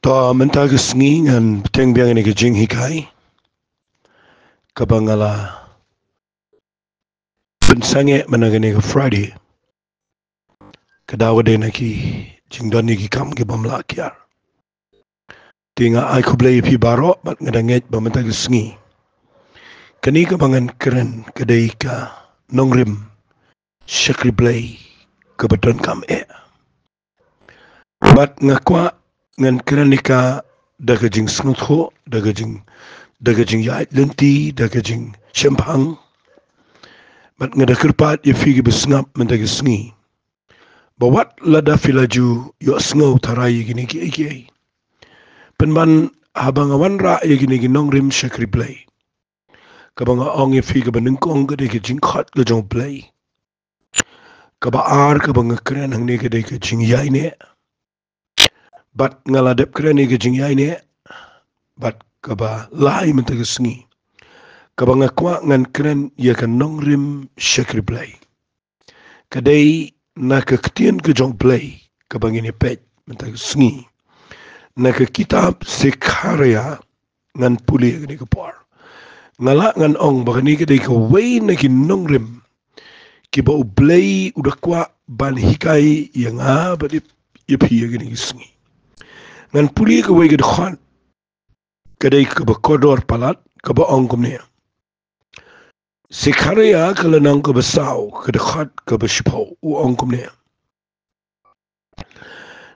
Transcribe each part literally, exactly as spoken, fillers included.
To mynta ka sngi ngan bteng biang ïa kane ka jinghikai kaba nga la pynsangeh mynta kane ka Friday. Ka daw ka dei na ki jingdon ïa ki kam ki bym lah kiar. Te nga ai khublei ïa phi baroh bad nga da ngeit ba mynta ka sngi kane kaba ngan kren ka dei ka nongrim shakri Blei kaba donkam eh. Bad nga kwah ngan kren ïa ka da ka jingsngewthuh, da ka jing, da ka jingïaid lynti, da ka jingshemphang. Bad nga da kyrpad ïa phi kiba sngap mynta ka sngi ba wat lada phi la ju ïohsngew tharai ïa kine kiei kiei, pynban haba nga wanrah ïa kine ki nongrim shakri Blei, kaba nga ong ïa phi kaba nyngkong ka dei ka jingkhot ka jong Blei. Kaba ar kaba nga kren hangne ka dei ka jingïaineh. Bad nga la dep kren ïa ka jingïaineh. Bad kaba lai mynta ka sngi kaba nga kwah ngan kren ïa ka nongrim shakri Blei ka dei na ka ktien ka jong Blei kaba ngin ïa peit mynta ka sngi na ka kitab Sekharia. Ngan pule ïa kane ka por, nga lah ngan ong ba kane ka dei kawei na ki nongrim kiba U Blei u da kwah ban hikai ïa nga bad ïa phi ïa kane ka sngi. Ngan pule kawei ka dkhot ka dei kaba kordor palat kaba ong kumne. Sekharia ka lynnong kaba saw ka dkhot kaba shiphew u ong kumne.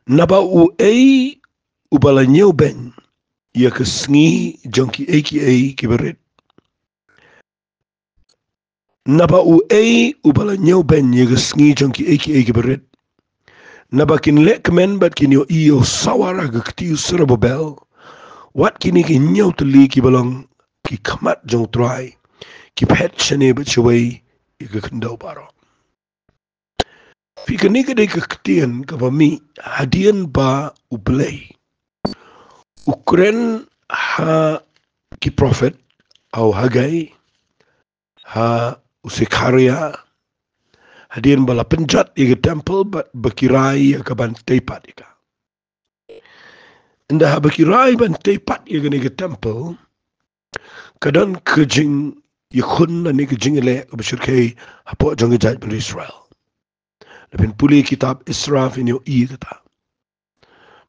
Naba uei uba la ñiewbeiñ ïa ka sngi jong kiei kiei kiba rit? Naba uei uba la ñiewbeiñ ïa ka sngi jong kiei kiei kiba rit? Naba kin leh kmen bad kin ïohi ïa u sawar ha ka kti u Serubabel. Wat kine ki hynñiew tylli kiba long ki khmat jong U Trai ki phet shane bad shawei ïa ka khyndew baroh. Phi, kane ka dei ka ktien kaba mih hadien ba U Blei u kren ha ki prophet, ha u Hagai, ha u Sekharia, hadien ba la pynjot ïa ka temple bad ba ki rai ïa ka ban tei pat ïa ka. Ynda haba ki rai ban tei pat ïa kane ka temple, ka don ka jingïakhun lane ka jingïaleh kaba shyrkhei hapoh jong ka jaitbynriew Israel. Lada phin pule kitab Ezra phin ïohi ïa kata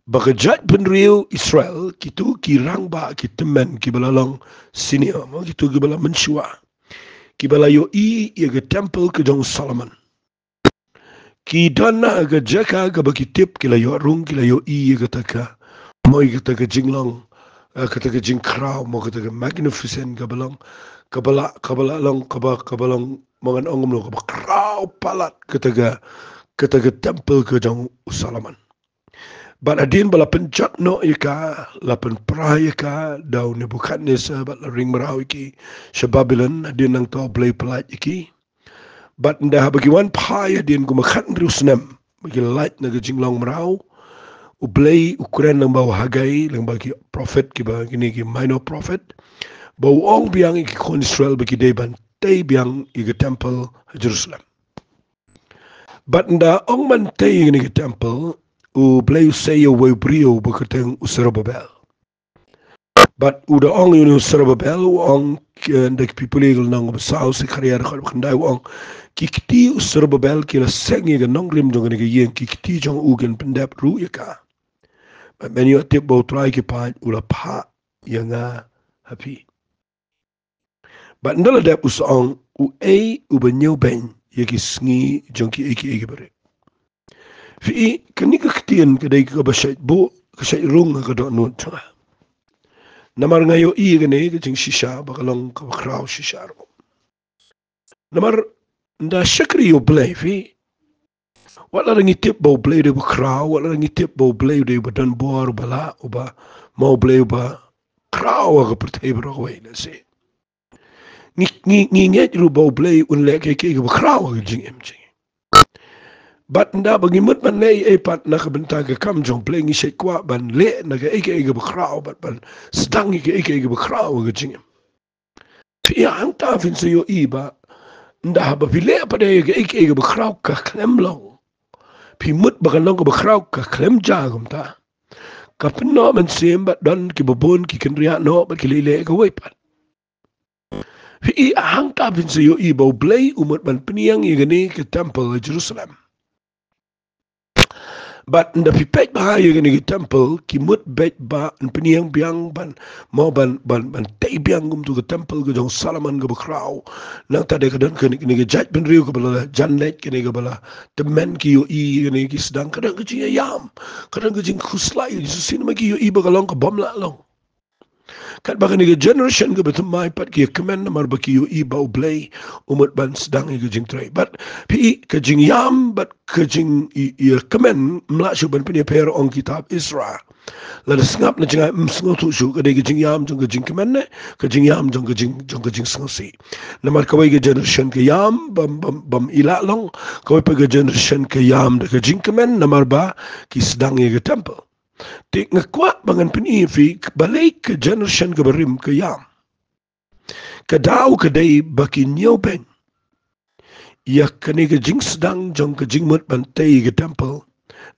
ba ka jaitbynriew Israel, kito ki rangbah ki tymmen kiba la long senior, mo, kito kiba la mynshuwa, kiba la ïohi ïa ka temple ka jong u Solomon, ki don ha ka jaka kaba ki tip, ki la ïoh rung, ki la ïohi ïa kata ka, mo, ïa kata ka jinglong, eh, kata ka jingkhraw, mo, kata ka magnificent kaba long, kaba la, kaba la long, kaba, kaba long, mo, ngan ong kumno, kaba khraw palat kata ka, kata ka temple ka jong u Solomon. Bad hadien ba la pynjot noh ïa ka, la pynpra ïa ka da u Nebukhadnessar bad la ring mraw ïa ki sha Babilon, hadien nangta U Blei u pyllait ïa ki. Bad ynda haba ki wan phai hadien kumba khathynriew snem ba ki lait na ka jinglong mraw, U Blei u kren lyngba u Hagai, lyngba ki prophet kiba, kine ki minor prophet, ba u ong biang ïa ki khun Israel ba ki dei ban tei biang ïa ka temple ha Jerusalem. Bad ynda ong ban tei ïa kane ka temple, U Blei u sei ïa uwei u briew ba kyrteng u Serubabel. Bad u da ong ïa une u Serubabel, u ong, eh, ynda phi pule ka lynnong kaba saw, Sekharia dkhot ba khyndai, u ong, ki kti u Serubabel ki la seng ïa ka nongrim jong kane ka ïing, ki kti jong u kin pyndep ruh ïa ka. Bad men ïoh tip ba U Trai ki paid u la phah ïa nga ha phi. Bad ynda la dep u sa ong, uei uba ñiewbeiñ ïa ki sngi jong kiei kiei kiba rit? Phi, kane ka ktien ka dei kaba shait buh, ka shait rung ha ka dohnud jong nga. Namar nga ïohi ïa kane ka jingshisha ba ka long kaba khraw shisha ruh. Namar ynda shakri ïa U Blei, phi, wat lada ngi tip ba U Blei u dei uba khraw, wat lada ngi tip ba U Blei u dei uba don bor, uba lah, uba, mo, U Blei uba khraw ha ka pyrthei baroh kawei, lehse ngi, ngi, ngi ngeit ruh ba U Blei un leh kaei kaei kaba khraw ha ka jingim jong ngi. Bad ynda ba ngi mut ban leh ei ei pat na ka bynta ka kam jong U Blei, ngi shait kwah ban leh na kaei kaei kaba khraw bad ban sdang ïa kaei kaei kaba khraw ha ka jingim. Phi, hangta phin sa ïohi ba ynda haba phi leh pat ïa kaei kaei kaba khraw ka khlem long, phi mut ba kan long kaba khraw ka khlem jia kumta, ka pynnoh mynsiem bad don kiba bun ki kynriah noh bad ki lei leh kawei pat. Phi i, hangta phin sa ïohi ba U Blei u mut ban pynïeng ïa kane ka temple ha Jerusalem. Bad ynda phi peit bha ïa kane ka temple, ki mut beit ba yn pynïeng biang ban, mo ban, ban, ban tei biang kumtu ka temple ka jong Solomon kaba khraw. Nangta de ka don kane, kane ka jaitbynriew kaba la jan leit, kane kaba la tymmen, ki ïohi kane, ki sdang, ka don ka jingïam, ka don ka jingkhuslai, ki shisien ma ki ïohi ba ka long ka bym lah long. Katba kane ka generation kaba thymmai pat ki ïa kmen namar ba ki ïohi ba U Blei u mut ban sdang ïa ka jingtrei. Bad phi i, ka jingïam bad ka jing i, ïa kmen ym lah shuh ban pynïapher, ong kitab Ezra. Lada sngap na jngai, ym sngewthuh shuh, ka dei ka jingïam jong ka jingkmen ne ka jingïam jong ka jing, jong ka jingsngewsih. Namar kawei ka generation ka ïam bym, bym, bym i lah long, kawei pat ka generation ka ïam da ka jingkmen namar ba ki sdang ïa ka temple. Te nga kwah ba ngan pyni ïa phi, balei ka generation kaba rim ka ïam. Ka daw ka dei ba ki ñiewbeiñ ïa kane ka jingsdang jong ka jingmut ban tei ka temple.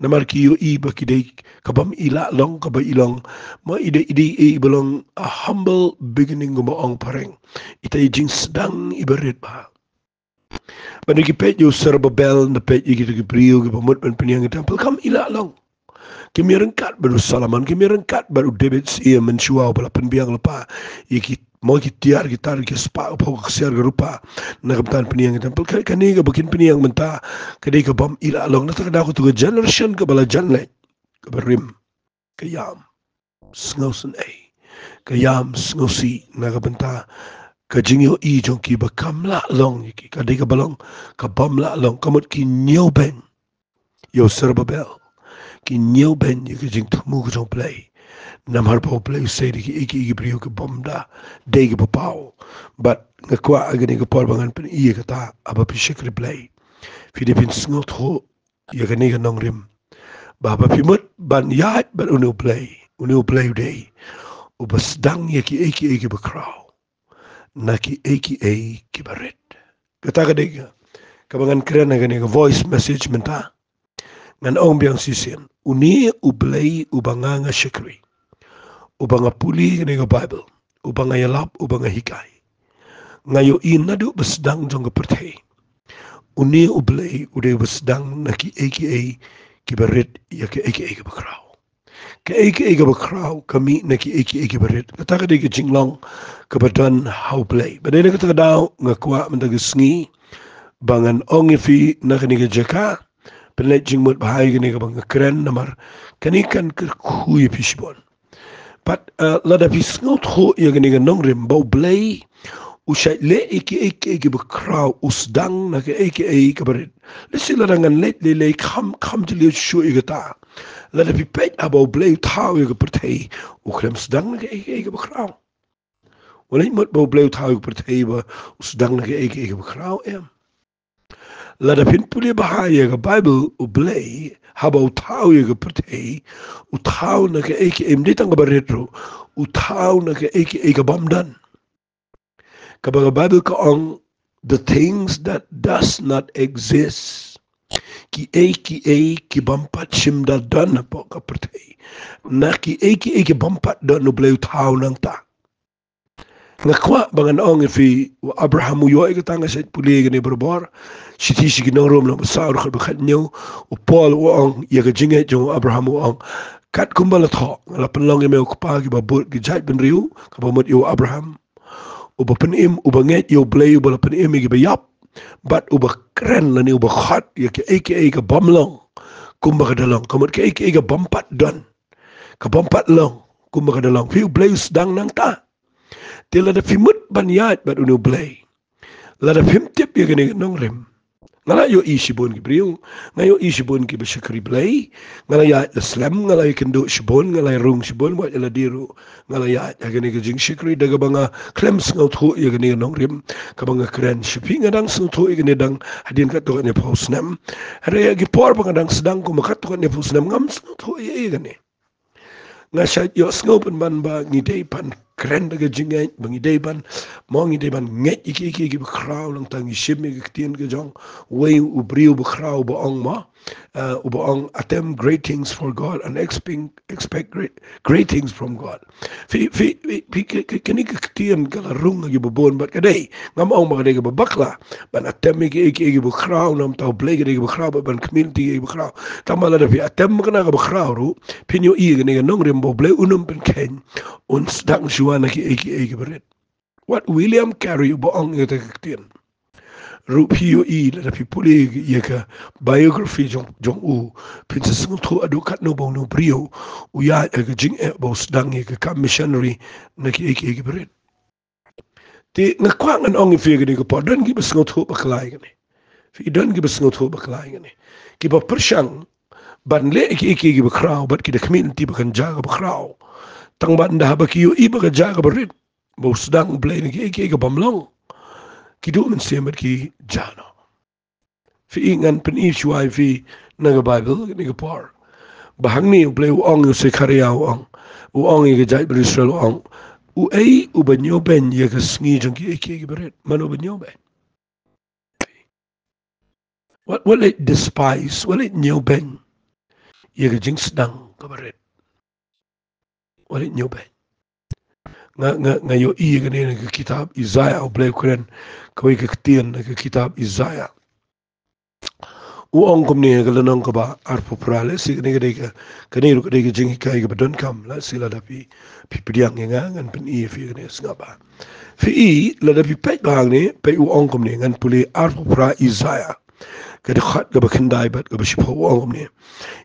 Namar ki ïohi ba ki dei ka bym i lah long, kaba i long, ma i dei, i dei, i ba long a humble beginning, kumba ong phareng. Ita i jingsdang iba rit bha. Bad ynda ki peit ïa u Zerubbabel, ynda peit ïa kita ki briew kiba mut ban pynïeng ka temple, kam i lah long. Kim ïaryngkat bad u Solomon, kim ïaryngkat bad u David, sa ïa mynshuwa uba la pynbiang lypa ïa ki, mo, ki tiar ki tar, ki spah, u phew ka ksiar ka rupa na ka bynta ban pynïeng ka temple. Ka, kane kaba kin pynïeng mynta ka dei ka bym i lah long. Nangta ka daw katu ka generation kaba la jan leit kaba rim ka ïam sngewsynei, ka ïam sngewsih na ka bynta ka jingïohi jong ki ba kam lah long ïa ki, ka dei kaba long ka bym lah long. Ka mut ki ñiewbeiñ ïa u Zerubbabel, ki ñiewbeiñ ïa ka jingthmu ka jong U Blei. Namar ba U Blei u sei da kiei kiei ki briew ki bym da dei kiba paw. Bad nga kwah ha kane ka por ba ngan pyni ïa kata, haba phi shakri Blei, phi dei phin sngewthuh ïa kane ka nongrim, ba haba phi mut ban ïaid bad une U Blei, une U Blei u dei uba sdang ïa kiei kiei kiba khraw na kiei kiei kiba rit. Kata ka dei ka, kaba ngan kren ha kane ka voice message mynta. Ngan ong biang shisien, une U Blei uba nga nga shakri, uba nga pule kane ka Bible, uba nga ïalap, uba nga hikai, nga ïohi naduh ba sdang jong ka pyrthei, une U Blei u dei uba sdang na kiei kiei kiba rit ïa kiei kiei kiba khraw. Kiei kiei kiba khraw ka mih na kiei kiei kiba rit. Kata ka dei ka jinglong kaba don ha U Blei. Bad dei na kata ka daw nga kwah mynta ka sngi ba ngan ong ïa phi na kane ka jaka, pynleit jingmut bha ïa kane kaba nga kren, namar kane kan kyrkhu ïa phi shibun. Bad, eh, lada phi sngewthuh ïa kane ka nongrim ba U Blei u shait leh ïa kiei kiei kiba khraw, u sdang na kiei kiei kiba rit. Lehse lada ngan leit lei lei, kham, kham jylliew shuh ïa kata. Lada phi peit, haba U Blei u thaw ïa ka pyrthei, u khlem sdang na kiei kiei kiba khraw. Wat leit mut ba U Blei u thaw ïa ka pyrthei ba u sdang na kiei kiei kiba khraw, em. Lada phin pule bha ïa ka Bible, U Blei haba u thaw ïa ka pyrthei, u thaw na kiei kiei, ym dei tang kaba rit ruh, u thaw na kiei kiei ka bym don. Kaba ka Bible ka ong, the things that does not exist. Kiei kiei ki bym pat shym da don hapoh ka pyrthei, na kiei kiei ki bym pat don, U Blei u thaw nangta. Nga kwah ba ngan ong ïa phi, u Abraham u ïoh ïa kata, nga shait pule ïa kane barabor. Shithi sha ki nong Rom lynnong ba saw, dkhot ba khathynñiew, u Paul u ong ïa ka jingngeit jong u Abraham, u ong, kat kumba la thoh, nga la pynlong ïa me u kpa kiba bud ki jaitbynriew, kaba mut ïa u Abraham, uba pynim, uba ngeit ïa U Blei, uba la pynim ïa kiba ïap, bad uba kren lane uba khot ïa kiei kiei ka bym long kumba ka da long, ka mut kiei kiei ka bym pat don, ka bym pat long kumba ka da long. Phi, U Blei u sdang nangta. Te lada phi mut ban ïaid bad une U Blei, lada phim tip ïa kane ka nongrim. Nga la ïohi shibun ki briew, nga ïohi shibun kiba shakri Blei, nga la ïaid la slem, nga la ïakynduh shibun, nga la ïarung shibun, wat ïa lade ruh nga la ïaid ha kane ka jingshakri, da kaba nga khlem sngewthuh ïa kane ka nongrim kaba nga kren. Sha phi, nga dang sngewthuh ïa kane dang hadien katto katne phew snem. Hynrei ha ki por ba nga dang sdang kumba katto katne phew snem, ngam sngewthuh ïa, ïa kane. Nga shait ïohsngew pynban ba ngi dei ban kren da ka jingngeit, ba ngi dei ban, mo, ngi dei ban ngeit ïa kiei kiei kiba khraw, nangta ngi shim ïa ka ktien ka jong uwei u briew bakhraw ba ong, mo, Uh, uba ong, "Attempt great things for God and expect, expect great, great things from God." Phi, phi, phi, phi, ki, ki, kine ki ktien ka la rung ha kiba bun bad ka dei. Ngam ong ba ka dei kaba bakla ban attempt ïa ki, ïa ki, ïa kiba khraw, namar ba U Blei ka dei kaba khraw, bad ban khmih lynti ïa kiba khraw. Tangba lada phi attempt ïa kane kaba khraw ruh, phin ïohi ïa kane ka nongrim ba U Blei un ym pynkheiñ, un sdang shuwa na ki, ïa ki, ïa kiba rit. Wat William Carey uba ong ïa kata ka ktien. Ruh phi ïohi lada phi pule ïa ka biography jong, jong u, phin sa sngewthuh haduh katno ba uno u briew u ïaid ha ka jingeh ba u sdang ïa ka kam missionary na ki, ïa ki, ïa kiba rit. Te nga kwah ngan ong ïa phi ïa kane ka por, don kiba sngewthuh bakla ïa kane. Phi, don kiba sngewthuh bakla ïa kane. Kiba pyrshang ban leh ïa ki, ïa ki, ïa kiba khraw, bad ki da khmih lynti ba kan jia kaba khraw. Tangba ynda haba ki ïohi ba ka jia kaba rit, ba u sdang U Blei na ki, ïa ki, ïa ki bym long, ki duh mynsiem bad ki jia noh. Phi, ngan pyni shuwa ïa phi na ka Baibl kane ka por, ba hangne U Blei u ong ïa u Sekharïah, u ong, u ong ïa ka jaitbynriew Israel, u ong, uei uba ñiewbeiñ ïa ka sngi jong ki, ïa ki, ïa kiba rit? Mano ba ñiewbeiñ? Wat, wat leh despise, wat leh ñiewbeiñ ïa ka jingsdang kaba rit. Wat leh ñiewbeiñ. Nga, nga, nga ïohi ïa kane na ka kitab Isaiah, U Blei u kren kawei ka ktien na ka kitab Isaiah. U ong kumne, ka lynnong kaba arphew phra, lehse kane ka dei ka, kane ruh ka dei ka jinghikai kaba donkam, lehse lada phi, phi pdiang ïa nga, ngan pyni ïa phi kane, sngap bha. Phi, lada phi peit bha hangne, peit u ong kumne, ngan pule arphew phra Isaiah, ka dkhot kaba khyndai bad kaba shiphew, u ong kumne: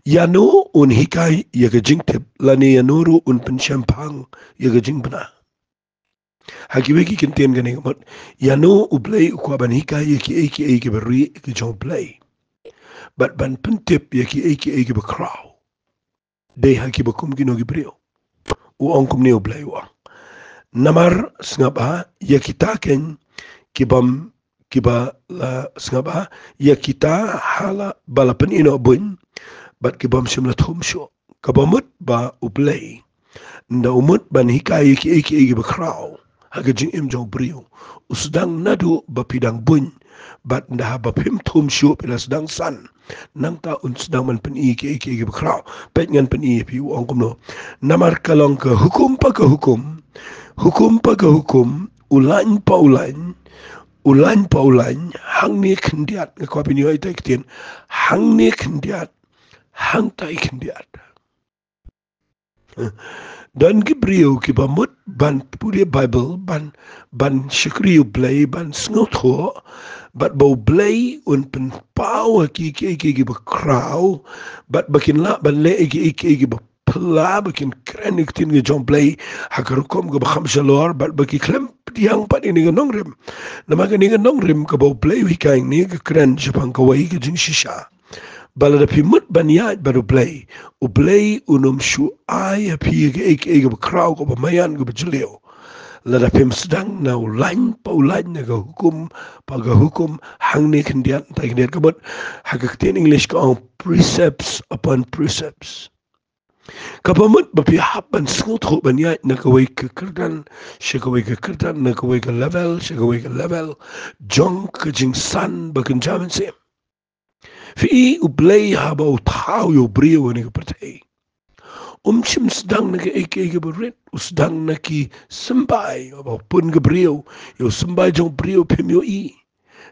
Ïano un hikai ïa ka jingtip, lane ïano ruh un pynshemphang ïa ka jingbna? Ha kiwei ki kyntien kane ka mut, ïano U Blei u kwah ban hikai ïa kiei kiei kiba rieh ki jong U Blei, bad ban pyntip ïa kiei kiei kiba khraw? Dei ha kiba kum kino ki briew. U ong kumne U Blei, u ong: Namar, sngap bha, ïa kita keiñ ki bym, kiba la, sngap bha, ïa kita ha la ba la pynïehnoh buiñ, bad ki bym shym la thum shuh. Kaba mut ba U Blei, ynda u mut ban hikai ïa kiei kiei kiba khraw ha ka jingim jong u briew, u sdang naduh ba phi dang buiñ, bad ynda haba phim thum shuh phi la sdang san, nangta un sdang ban pyni ïa kiei kiei kiba khraw. Peit, ngan pyni ïa phi, u ong kumno: Namar ka long ka hukum pa ka hukum, hukum pa ka hukum, u lain pa u lain, u lain pa u lain, hangne khyndiat. Nga kwah phin ïohi ïa ka ktien, hangne khyndiat, hangtai khyndiat. Don ki briew kiba mut ban pule Baibl, ban, ban shakri U Blei, ban sngewthuh, bad ba U Blei un pynpaw ha ki, ki, ki, kiba khraw, bad ba kin lah ban leh ki, ki, kiba phylla, ba kin kren ïa ka ktien ka jong U Blei ha ka rukom kaba kham shalor, bad ba ki khlem pdiang pat ïa kane ka nongrim. Namar kane ka nongrim kaba U Blei u hikai hangne ka kren shaphang kawei ka jingshisha, ba lada phi mut ban ïaid bad U Blei, U Blei un ym shu ai ha phi ïa kiei kiei kaba khraw, kaba maïan, kaba jylliew, lada phim sdang na u lain pa u lain, na ka hukum pa ka hukum, hangne khyndiat, hangtai khyndiat. Ka mut, ha ka ktien English ka ong precepts upon precepts. Kaba mut ba phi hap ban sngewthuh ban ïaid na kawei ka kyrdan sha kawei ka kyrdan, na kawei ka level sha kawei ka level jong ka jingsan ba kynja mynsiem. Phi, U Blei haba u thaw ïa u briew ha kane ka pyrthei, um shym sdang na kiei kiei kiba rit, u sdang na ki symbai. Haba u pun ka briew, ïa u symbai jong u briew phim ïohi.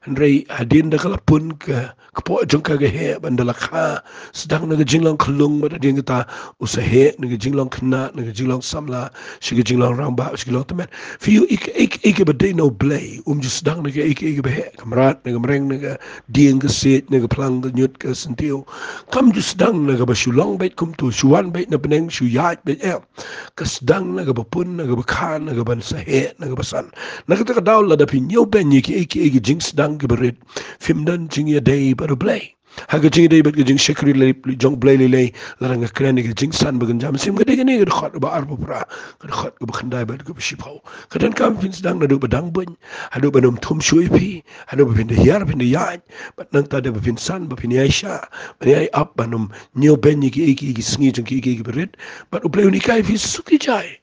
Hynrei hadien da ka la pun ka kpoh jong ka ka heh, ban da la kha, sdang na ka jinglong khyllung, bad hadien kata u sa heh na ka jinglong khynnah, na ka jinglong samla, sha ka jinglong rangbah, sha ka jinglong tymmen. Phi ïohi, ïa kiei kiei kiba dei na U Blei um ju sdang na kiei kiei kiba heh, ka mrad, na ka mreng, na ka dieng, ka siej, na ka phlang, ka ñiut, ka syntiew. Kam ju sdang na kaba shu long beit kumto, shu wan beit na bneng, shu ïaid beit, em. Ka sdang na kaba pun, na kaba kha, na kaban sa heh, na kaba san. Na kata ka daw, lada phi ñiewbeiñ ïa kiei kiei ki jingsdang kiba rit, phim don jingïadei bad U Blei. Ha ka jingïadei bad ka jingshakri lei, jong U Blei lei lei, lada nga kren ïa ka jingsan ba kynja mynsiem, ka dei kane ka dkhot ba arphew phra, ka dkhot kaba khyndai bad kaba shiphew. Ka donkam phin sdang naduh ba dang buiñ, haduh ban ym thum shuh ïa phi, haduh ba phin da hiar, phin da ïaid, bad nangta da ba phin san, ba phin ïaishah, ban ïai ap, ban ym ñiewbeiñ ïa kiei kiei ki sngi jong kiei kiei kiba rit, bad U Blei un hikai ïa phi suk ïa jai.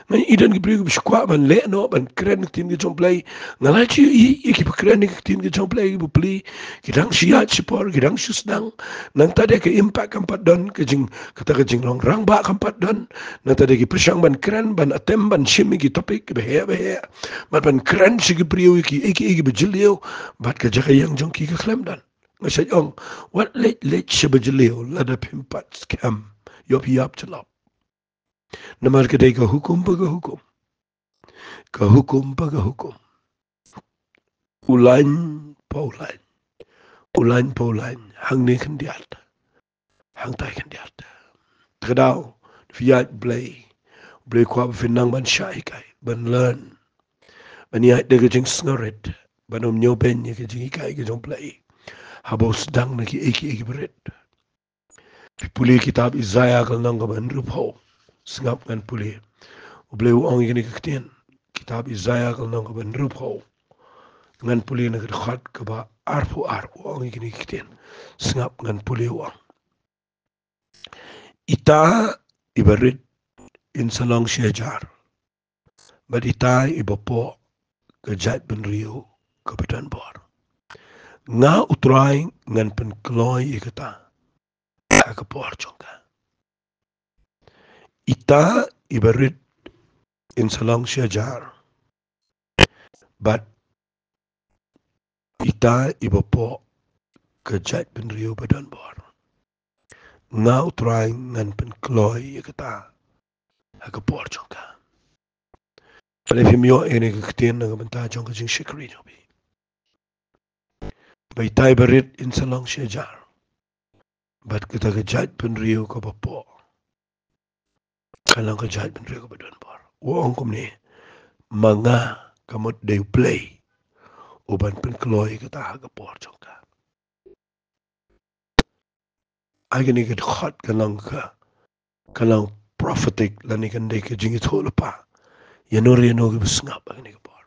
Nga ïohi don ki briew kiba shu kwah ban leh noh, ban kren ka ktien ka jong U Blei. Nga la shu ïohi ïa kiba kren ïa ka ktien ka jong U Blei, kiba plie, ki dang shu ïaid shipor, ki dang shu sdang. Nangta de ka impact kam pat don, ka jing, kata ka jinglong rangbah kam pat don. Nangta de ki pyrshang ban kren, ban attempt ban shim ïa ki topic kiba heh ba heh, bad ban kren sha ki briew ïa kiei kiei kiba jylliew, bad ka jaka ïeng jong ki ka khlem don. Nga shait ong, wat leit leit shaba jylliew lada phim pat skhem. Ïoh phi ïap jyllop. Namar ka dei ka hukum pa ka hukum, ka hukum pa ka hukum, u lain pa u lain, u lain pa u lain, hangne khyndiat, hangtai khyndiat. Te ka daw, phi ïaid Blei, Blei kwah ba phin nang ban shah hikai, ban learn, ban ïaid da ka jingsngewrit, ban ym ñiewbeiñ ïa ka jinghikai ka jong U Blei haba u sdang na kiei kiei kiba rit. Phi pule kitab Isaiah ka lynnong kaba hynriewphew. Sngap ngan pule. U Blei u ong ïa kane ka ktien. Kitab Isaiah ka lynnong kaba hynriewphew. Ngan pule na ka dkhot kaba arphew ar, u ong ïa kane ka ktien. Sngap ngan pule, u ong: Ita iba rit in sa long shi hajar, bad ita iba poh ka jaitbynriew kaba don bor. Nga U Trai ngan pynkloi ïa kata ha ka por jong ka. Ita iba rit in sa long shi hajar, bad ita iba poh ka jaitbynriew ba don bor. Nga U Trai ngan pynkloi ïa kata ha ka por jong ka. Balei phim ïoh ïa kane ka ktien na ka bynta jong ka jingshakri jong phi? Ba ita iba rit in sa long shi hajar, bad kata ka jaitbynriew kaba poh kan long ka jaitbynriew kaba don bor. U ong kumne: Ma nga, ka mut dei U Blei uban pynkloi kata ha ka por jong ka. Ai kane ka dkhot ka long ka, ka long prophetic, lane kan dei ka jingïathuhlypa ïa no re no kiba sngap ha kane ka por.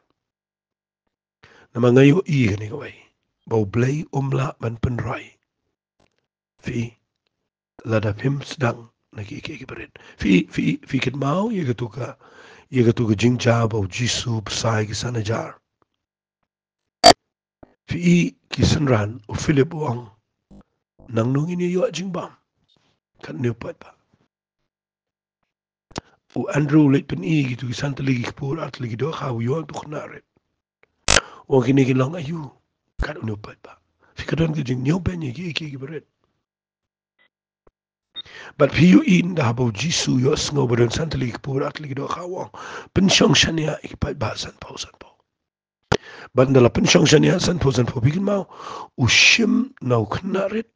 Namar nga ïohi kane kawei, ba U Blei um lah ban pynroi phi lada phim sdang na kiei kiei kiba rit. Phi, phi, phi kynmaw ïa katu ka, ïa katu ka jingjia ba U Jisu u bsa ïa ki san hajar. Phi i ki synran, u Philip u ong: Nangno ngin ïa ïoh jingbam? Katne u paidbah. U Andrew u leit pyni ïa kitu ki san tylli ki kpu, ar tylli ki dohkha, u ïoh utu u khynnah rit. U ong: Kine ki long aïu? Katne u paidbah. Phi, ka don ka jingñiewbeiñ ïa kiei kiei kiba rit. Bad phi ïohi ynda haba U Jisu u ïohsngew ba don san tylli ki kpu, ar tylli ki dohkha, u ong: Pynshong shaniah ïa ki paidbah sanphew sanphew. Bad ynda la pynshong shaniah sanphew sanphew, phi kynmaw, u shim na u khynnah rit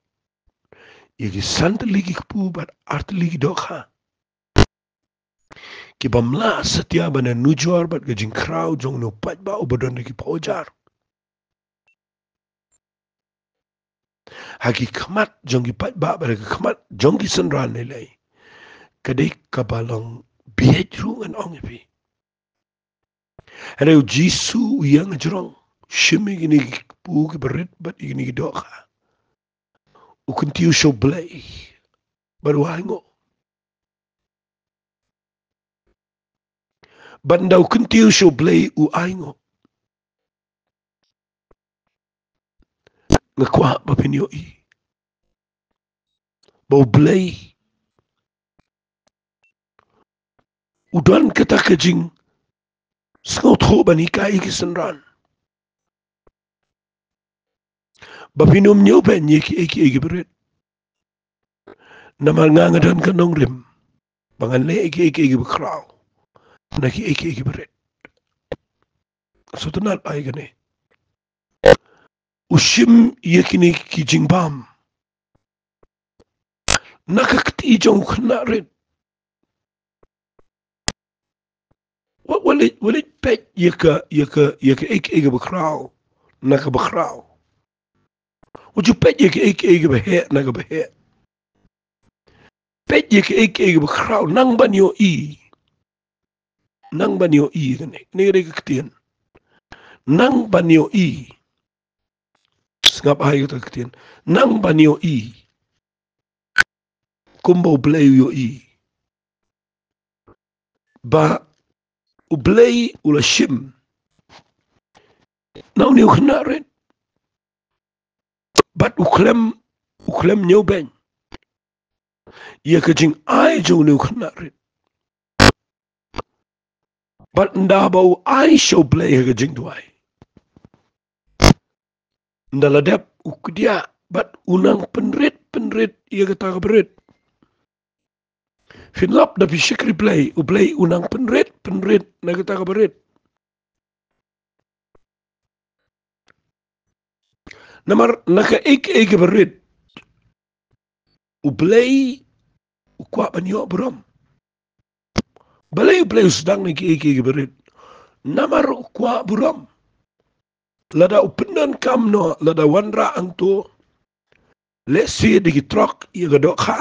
ïa ki san tylli ki kpu bad ar tylli ki dohkha, ki bym lah satia ban ïanujor bad ka jingkhraw jong une u paidbah uba don da ki phew hajar. Ha ki khmat jong ki paidbah bad ha ki khmat jong ki synran lei lei, ka dei kaba long bieit ruh, ngan ong ïa phi. Hynrei U Jisu u ïeng hajrong, shim ïa kine ki kpu kiba rit bad ïa kine ki dohkha. U kyntiew sha U Blei bad u ainguh. Bad ynda u kyntiew sha U Blei u ainguh, nga kwah ba phin ïohi ba U Blei u don kata ka jingsngewthuh ban hikai ïa ki synran ba phin ym ñiewbeiñ ïa kiei kiei kiba rit. Namar nga, nga don ka nongrim ba ngan leh ïa kiei kiei kiba khraw na kiei kiei kiba rit. Sngewtynnat ai kane. U shim ïa kine ki jingbam na ka kti jong u khynnah rit. Wat, wat leit, wat leit peit ïa ka, ïa ka, ïa ka, ïa ka, ïa ka bakhraw na ka bakhraw. Wat ju peit ïa ka, ïa ka, ïa ka baheh na ka baheh. Peit ïa ka, ïa ka, ïa ka bakhraw, nang ban ïohi. Nang ban ïohi kane, kane ka dei ka ktien. Nang ban ïohi. Sngap ai kata ka ktien. Nang ban ïohi. Kumba U Blei u ïohi ba U Blei u la shim na une u khynnah rit. Bad u khlem, u khlem ñiewbeiñ ïa ka jingai jong une u khynnah rit. Bad ynda ba u ai sha U Blei ha ka jingduwai, ynda la dep u kdiah bad u nang pynrit, pynrit ïa kata kaba rit. Phin lap da phi shakri Blei, U Blei u nang pynrit, pynrit na kata kaba rit. Namar na kaei kaei kaba rit, U Blei u kwah ban ïoh burom. Balei U Blei u sdang na kaei kaei kaba rit? Namar u kwah burom. Lada u pyndonkam noh, lada wanrah hangto, lehse da ki trok ïa ka dohkha,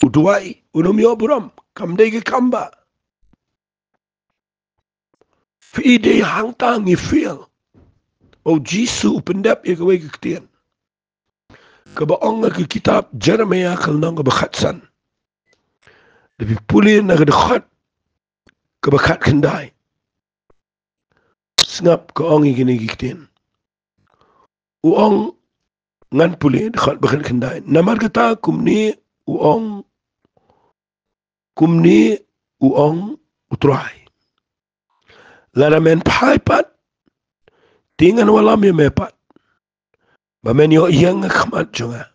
u duwai, un ym ïoh burom. Kam dei ka kam ba phi dei hangta ngi feel. U Jisu u pyndep ïa kawei ka ktien kaba ong ha ka kitab Jeremaïah ka lynnong kaba khatsan. Da phi pule na ka dkhot kaba khatkhyndai, sngap ka ong ïa kine ki ktien. U ong, ngan pule dkhot ba khatkhyndai. Namar kata kumne u ong, kumne u ong U Trai: Lada men phai pat, te ngan wallam ïa me pat, ba men ïoh ïeng ha khmat jong nga.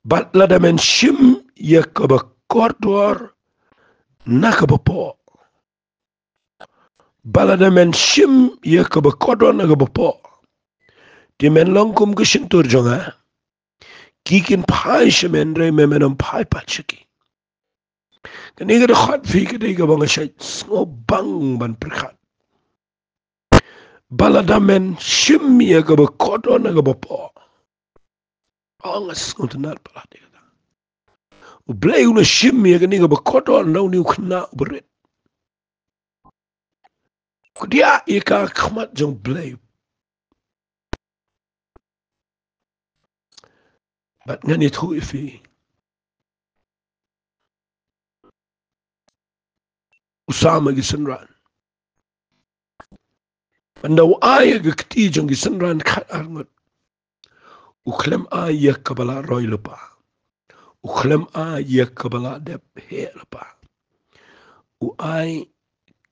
Bad lada men shim ïa kaba kordor na kaba poh. Bad lada men shim ïa kaba kordor na kaba poh, te men long kum ka shyntur jong nga. Ki kin phai sha me, hynrei me men ym phai pat sha ki. Kane ka dkhot phi ka dei kaba nga shait sngewbang ban pyrkhat. Bad lada men shim ïa kaba kordor na kaba poh. Ong, nga sngewtynnat palat ïa kata. U Blei u la shim ïa kane kaba kordor na une u khynnah uba rit. Kdiah ïa ka ha khmat jong U Blei. Bad ngan ïathuh ïa phi, u Sam ha ki synran, ynda u ai ha ka kti jong ki synran khatar ngut, u khlem ai ïa kaba la roi lypa. U khlem ai ïa kaba la dep heh lypa. U ai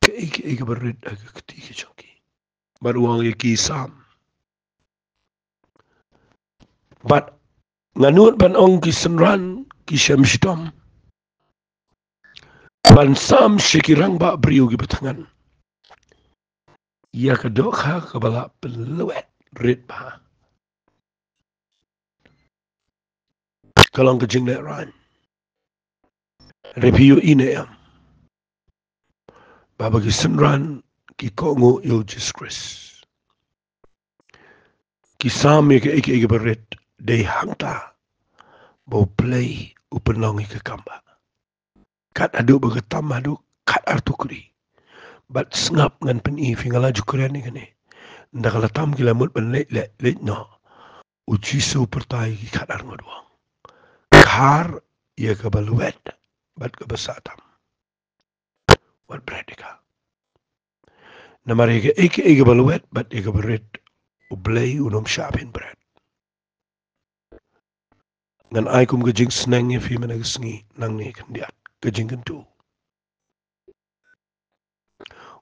kaei kaei kaba rit ha ka kti ka jong ki. Bad u ong ïa ki sam. Bad nga nud ban ong ki synran ki shem shitom ban sam sha ki rangbah briew kiba thngan ïa ka dohkha kaba la pynlwet rit bha. Ka long ka jinglehrain. Hynrei phi ïohi ne em ba, ba ki synran ki kohnguh ïa u Jisu Khrist, ki sam ïa kaei kaei kaba rit, dei hangta ba U Blei u pynlong ïa ka kam ba. Kat haduh ba ka tam haduh khatar tukri. Bad sngap, ngan pyni ïa phi, nga la ju kren ïa kane. Ynda ka la tam ki la mut ban leit, leit, leit noh, u Jisu u pyrta ïa ki khatar ngut, u ong: Khar ïa kaba lwet bad kaba sah tam, wat bret ïa ka. Namar ïa kaei kaei kaba lwet bad ïa kaba rit, U Blei un ym shah pynbret. Ngan ai kum ka jingsneng ïa phi mynne ka sngi, nangne khyndiat, ka jingkyntu.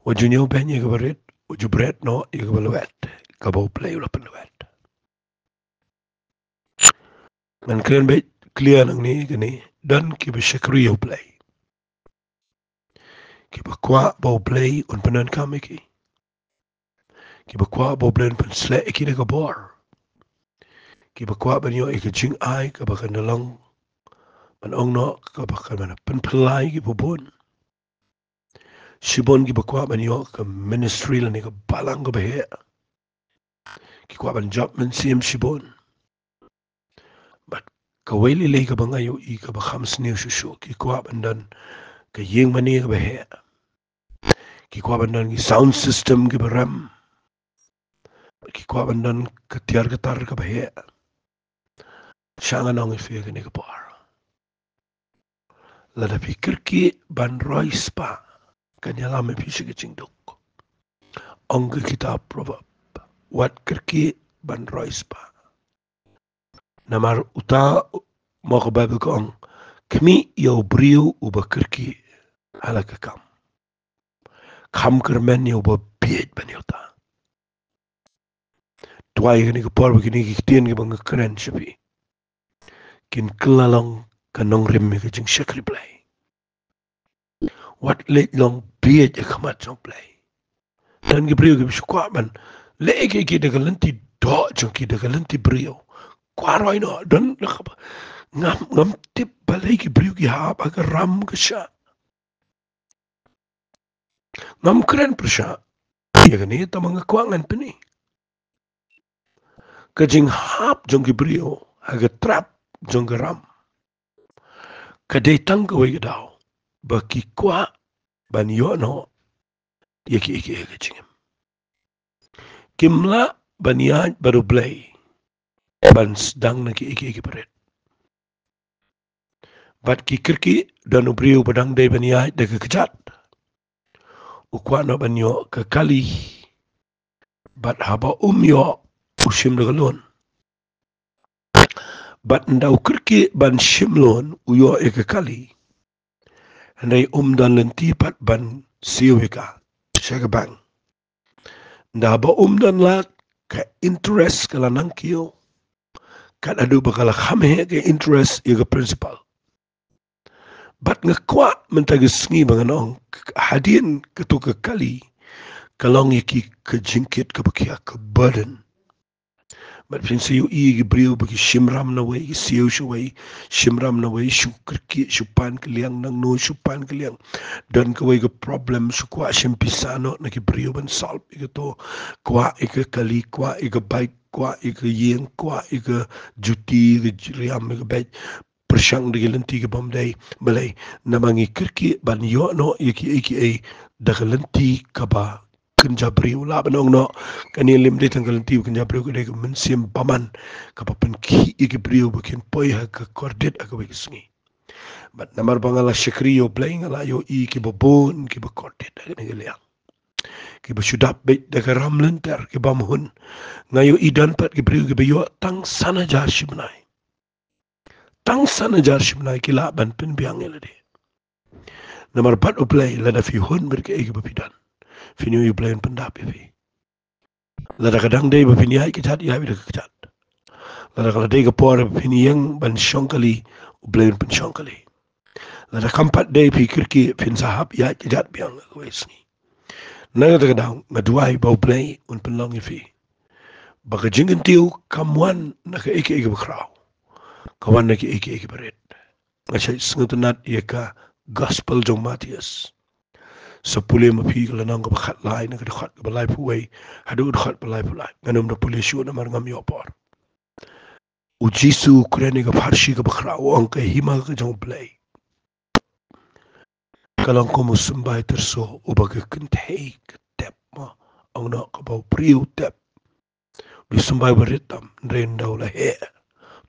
Wat ju ñiewbeiñ ïa kaba rit, wat ju bret noh ïa kaba lwet, kaba U Blei u la pynlwet. Ngan kren beit clear nangne kane, don kiba shakri ïa U Blei kiba kwah ba U Blei un pyndonkam ïa ki. Kiba kwah ba U Blei un pynsleh ïa ki da ka bor. Kiba kwah ban ïoh ïa ka jingai kaba kan da long, ban ong noh, kaba kan da pynphylla ïa kiba bun. Shibun kiba kwah ban ïoh ka ministry lane ka balang kaba heh. Ki kwah ban jop mynsiem shibun. Bad kawei lei lei kaba nga ïohi kaba kham sniew shuh shuh, ki kwah ban don ka ïingmane kaba heh. Ki kwah ban don ki sound system kiba rem. Bad ki kwah ban don ka tiar ka tar kaba heh. Sha ngan ong ïa phi kane ka por, lada phi kyrkieh ban roi spah, kan ïalam ïa phi sha ka jingduk. Ong ka kitab Proverb, wat kyrkieh ban roi spah. Namar uta, mo ka Baibl ka ong, khmih ïa u briew uba kyrkieh ha la ka kam, kham kyrmen ïa uba bieit ban ïa uta. Twa ïa kane ka por ba kine ki ktien kiba nga kren sha phi kin kylla long ka nongrim ïa ka jingshakri Blei. Wat leit long bieit ha khmat jong Blei. Don ki briew kiba shu kwah ban leh ïa ki, ki da ka lynti doh jong ki, da ka lynti briew. Kwah roi noh, don la kaba ngam, ngam tip balei ki briew ki hap ha ka ram ka shah. Ngam kren pyrshah ïa kane, tangba nga kwah ngan pyni ka jinghap jong ki briew ha ka trap jong ka ram. Ka dei tang kawei ka daw ba ki kwah ban ïoh noh ïa kiei kiei ka jingim. Kim lah ban ïaid bad U Blei ban sdang na kiei kiei kiba rit. Bad ki kyrkieh, don u briew ba dang dei ban ïaid da ka kjat, u kwah noh ban ïoh ka kali, bad haba um ïoh, u shim da ka loan. Bad ynda u kyrkieh ban shim loan, u ïoh ïa ka kali, hynrei um don lynti pat ban siew ïa ka sha ka bank. Ynda ba um don lad, ka interest ka la nang kiew, kat haduh ba ka la kham heh ka interest ïa ka principal. Bad nga kwah mynta ka sngi ba ngan ong, hadien kato ka kali, ka long ïa ki ka jingkit kaba khia, ka burden. Bad phin sa ïohi ki briew ba ki shim ram na wei, ki siew sha wei, shim ram na wei, shu kyrkieh, shu pan kylliang, nangno shu pan kylliang. Don kawei ka problem, shu kwah shim pisa noh na ki briew ban solve ïa kato. Kwah ïa ka kali, kwah ïa ka bike, kwah ïa ka ïing, kwah ïa ka juti, ïa ka jriam, ïa ka bag. Pyrshang da ki lynti kibym dei. Balei? Namar ngi kyrkieh ban ïoh noh ïa kiei kiei da ka lynti kaba kynja briew. Lah ban ong noh, kane lym dei tang ka lynti ba kynja briew, ka dei ka mynsiem bymman kaba pynkhih ïa ki briew ba kin poi ha ka kordit ha kawei ka sngi. Bad namar ba nga la shakri ïa U Blei, nga la ïohi kiba bun kiba kordit ha kane ka liang, kiba shu dap beit da ka ram lynter, kibym hun. Nga ïohi don pat ki briew kiba ïoh tang san hajar shi bnai. Tang san hajar shi bnai ki lah ban pynbiang ïa lade. Namar bad U Blei, lada phi hun bad kaei kaba phi don, phin ïohi U Blei un pyndap ïa phi. Lada ka dang dei ba phin ïaid ka jait, ïaid da ka jait. Lada ka la dei ka por ba phin ïeng ban shong kali, U Blei un pynshong kali. Lada kam pat dei, phi kyrkieh, phin sa hap ïaid ka jait biang ha kawei ka sngi. Na kata ka daw nga duwai ba U Blei un pynlong ïa phi ba ka jingkyntiew kam wan na kaei kaei kaba khraw, ka wan na kaei kaei kaba rit. Nga shait sngewtynnat ïa ka Gospel jong u Mathaios. Sa pule ma phi ka lynnong kaba khatlai, na ka dkhot kaba laiphew wei haduh ka dkhot ba laiphew lai. Ngan ym da pule shuh namar ngam ïoh por. U Jisu u kren ïa ka pharshi kaba khraw, u ong, ka hima ka jong U Blei ka long kum u symbai tyrso uba ka kynthei ka tep, mo, ong noh, kaba u briew u tep. U symbai ba rit tam, hynrei ynda u la heh,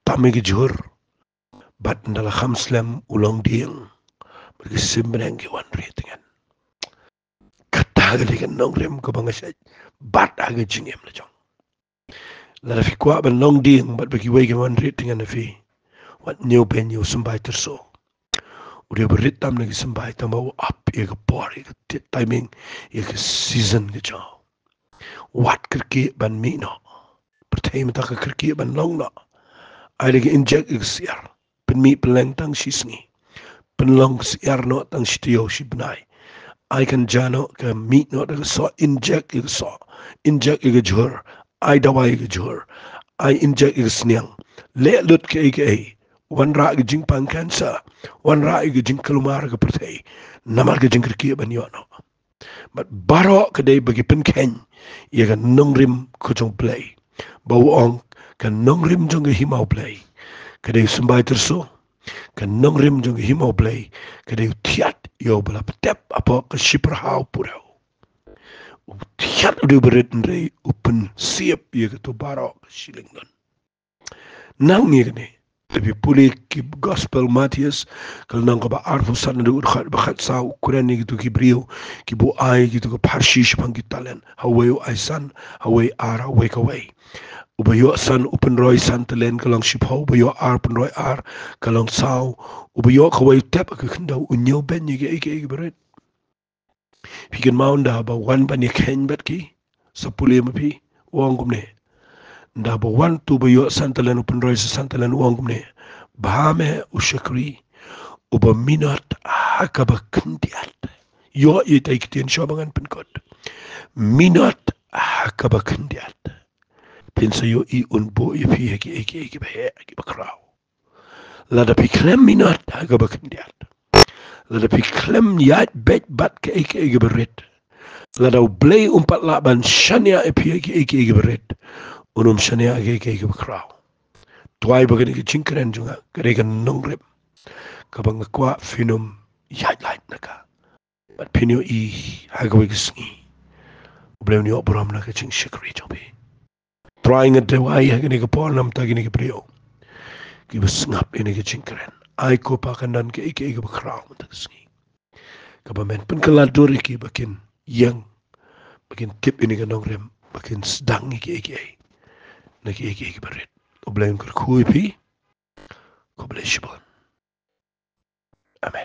tam ïa ka jhur. Bad ynda la kham slem, u long dieng. Bad ki sim bneng ki wan rieh tyngen. Kata ka dei ka nongrim kaba nga shait bat ha ka jingim la jong. Lada phi kwah ban long dieng bad ba kiwei ki wan rieh tyngen na phi, wat ñiew beiñ ïa u symbai tyrso. U dei ba rit tam na ki symbai, tangba u ap ïa ka por, ïa ka ti-, timing, ïa ka season ka jong u. Wat kyrkieh ban mih noh. Pyrthei mynta ka kyrkieh ban long noh. Ai da ka injek ïa ka syiar, pynmih pynleng tang shi sngi, pynlong syiar noh tang shi taïew shi bnai. Ai kan jia noh, ka mih noh da ka soh, injek ïa ka soh, injek ïa ka jhur, ai dawai ïa ka jhur, ai injek ïa ka sniang. Leh lut kaei kaei, wanrah ka jingpang cancer, wanrah ïa ka jingkulmar ka pyrthei, namar ka jingkyrkieh ban ïoh noh. Bad baroh ka dei ba ki pynkheiñ ïa ka nongrim ka jong U Blei. Ba u ong, ka nongrim jong ka hima U Blei ka dei u symbai tyrso. Ka nongrim jong ka hima U Blei ka dei u thiat ïa uba la tep hapoh ka shipyrhaw purew. U thiat u dei ba rit, hynrei u pynsiep ïa kato baroh ka shi lyngdon. Nang ïa kane, Te phi pule ki Gospel Mathaios, ka lynnong kaba arphew san, naduh u dkhot ba khatsaw, u kren ïa kito ki briew kiba u ai kito ki pharshi shaphang ki talent. Ha uwei u ai san, ha uwei ar, ha uwei kawei. Uba ïoh san u pynroi san talent, ka long shiphew. Uba ïoh ar, pynroi ar, ka long saw. Uba ïoh kawei u tep ha ka khyndew, u ñiewbeiñ ïa kiei kiei kiba rit. Phi kynmaw ynda ba wan ban ïakheiñ bad ki, sa pule ma phi, u ong kumne. Ynda ba wan uto uba ïoh san talent, u pynroi sa san talent, u ong kumne: Bha me, u shakri uba minot ha kaba khyndiat. Ïoh ïa itei i ktien shuwa ba ngan pynkut: Minot ha kaba khyndiat, phin sa ïohi un buh ïa phi ha kiei kiei kiba heh, kiba khraw. Lada phi khlem minot ha kaba khyndiat, lada phi khlem ïaid beit bad kiei kiei kiba rit, lada U Blei um pat lah ban shaniah ïa phi ha kiei kiei kiba rit, un ym shaniah ha kiei kiei kiba khraw. Trai ba kane ka jingkren jong nga ka dei ka nongrim kaba nga kwah phin ym ïaid lait na ka. Bad phin ïohi ha kawei ka sngi U Blei un ïoh burom na ka jingshakri jong phi. Trai, nga duwai ha kane ka por na bynta kine ki briew kiba sngap ïa kane ka jingkren. Ai ko Pa kan don kiei kiei kiba khraw mynta ka sngi kaba men pynkylla dur ïa ki ba kin ïeng, ba kin tip ïa kane ka nongrim, ba kin sdang ïa kiei kiei na kiei kiei kiba rit. U Blei un kyrkhu ïa phi. Khublei shibun. Amen.